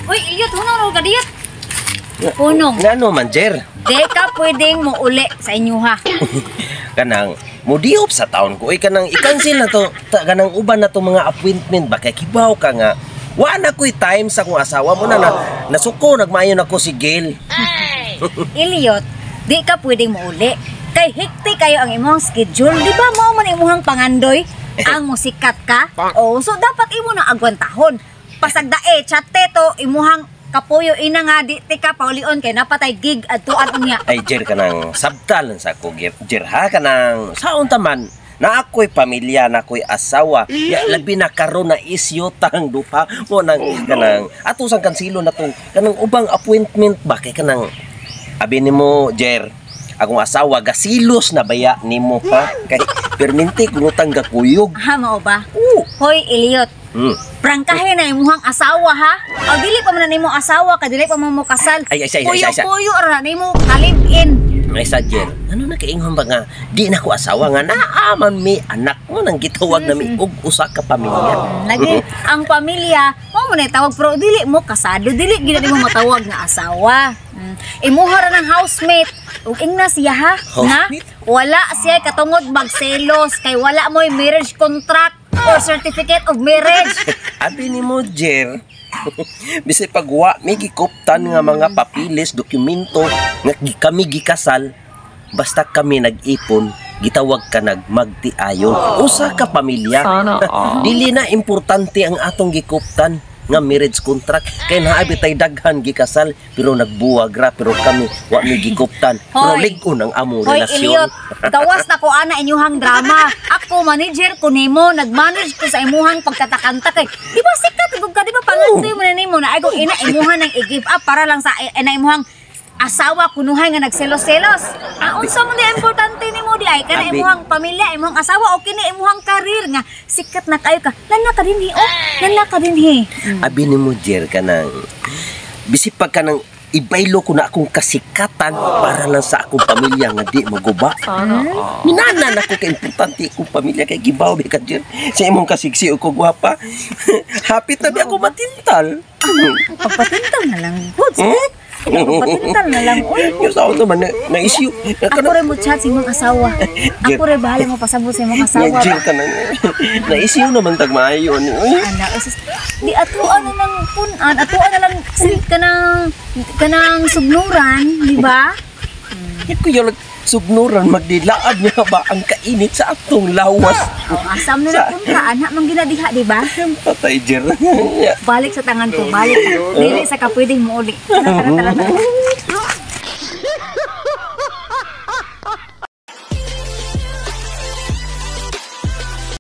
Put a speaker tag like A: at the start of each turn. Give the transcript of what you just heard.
A: Uy, Elliot, hunong ka diyot. Punong.
B: Ngano man, Jer?
A: Di ka pwedeng muuli sa inyo ha.
B: Kanang mudiop sa taon ko. Uy, kanang i-cancel na to. Ta, kanang uban na to mga appointment ba kay kibaw ka nga. Wa na ko'y time sa akong asawa mo na, na nasuko nagmayon ako si Gail.
A: Elliot, di ka pwedeng muuli. Kay hektik kayo ang imong schedule. Di ba mao man imong pangandoy? Ang musikat ka? Oh, so dapat imo na agwantahon. Pasagdae, chatte to, imuhang kapuyo ina nga di ti ka paulion kay napatay gig adtuan unya.
B: Ay, Jer, kanang sabtal sa ko, Jer, ha, kanang saon taman na ako'y pamilya, na ako'y asawa. Ya, labi na karon na isyotang duha mo nang kanang ato sang kansilo na tong kanang ubang appointment ba kay kanang abi nimo, Jer, akong asawa gasilos na baya nimo ha kay perminti kunutang gakuyog.
A: Ha, mao ba?
B: Oo.
A: Hoy, Elliot, prangkahe na imuhang asawa ha. O dili pa man na nimo asawa, ka dili pa man mo kasal.
B: Ay, ay, ay, ay, ay, ay.
A: Puyo-puyo ra na nimo kalib-in.
B: Ay sa Jer, ano na kaingon ba nga di na ko asawa nga naa man mi anak mo nang gitawag na mi og usa ka pamilya.
A: Lagi ang pamilya, mo na tawag pero dili mo kasado, dili gid nimo matawag nga asawa. Imuha ra ng housemate. Ug ingna siya ha, na
B: Housemate?
A: wala siya katungod magselos kay wala mo'y marriage contract or certificate of marriage.
B: Abi ni mo, Jer, bisay pagwa may gikuptan nga mga papilis, dokumento nga kami gikasal, basta kami nag-ipon, gitawag ka nagmagtiayon. Usa ka pamilya.
C: Sana all.
B: Dili na importante ang atong gikuptan nga marriage contract kay naabi tay daghan gikasal pero nagbuwag ra, pero kami wa mi gikuptan pero
A: Hoy.
B: lig-on ang among
A: Hoy,
B: relasyon.
A: Elliot, gawas na ko ana inyuhang drama. Ako, manager ko nimo, nag-manage ko sa imuhang pagtatakanta kay. Di ba sikat gud ka, di ba pangandoy mo na nimo na ay ina imuha nang i-give up para lang sa ina imuhang asawa kunuhay nga nagselos-selos. Ah, unsa man di importante nimo di ay kana
B: Abi.
A: imuhang pamilya, imuhang asawa o kini imuhang career nga sikat na kayo ka. Nana ka dinhi oh, nana ka dinhi.
B: Abi nimo, Jer, kanang bisi pag kanang ibaylo ko na akong kasikatan para lang sa akong pamilya nga di maguba.
C: Sana all.
B: Minana na ko kay importante akong pamilya kay gibaw bi ka, Jer, sa imong kasiksi o ko gwapa. Hapit na bi ako matintal.
A: Pagpatintal na lang, good.
B: Hmm?
A: Pagpatintal na lang, oy.
B: Yung sa ako naman na, na issue.
A: Ako rin mo chat sa imong asawa. Ako rin bahala mo pasabot sa imong asawa.
B: Nga, kanang na issue naman tag maayo ni. Uy.
A: Ana, usus, di atuan na lang punan, atuan na lang kanang kanang sugnuran, di ba?
B: Di ko yung sugnuran magdilaad niya ba ang kainit sa atong lawas.
A: O, asam na lang punta, anak man ginadiha, di ba?
B: Patay, Jer.
A: Balik sa tangan ko, balik ka. Dili sa ka pwedeng muuli. Tara, tara, tara, tara.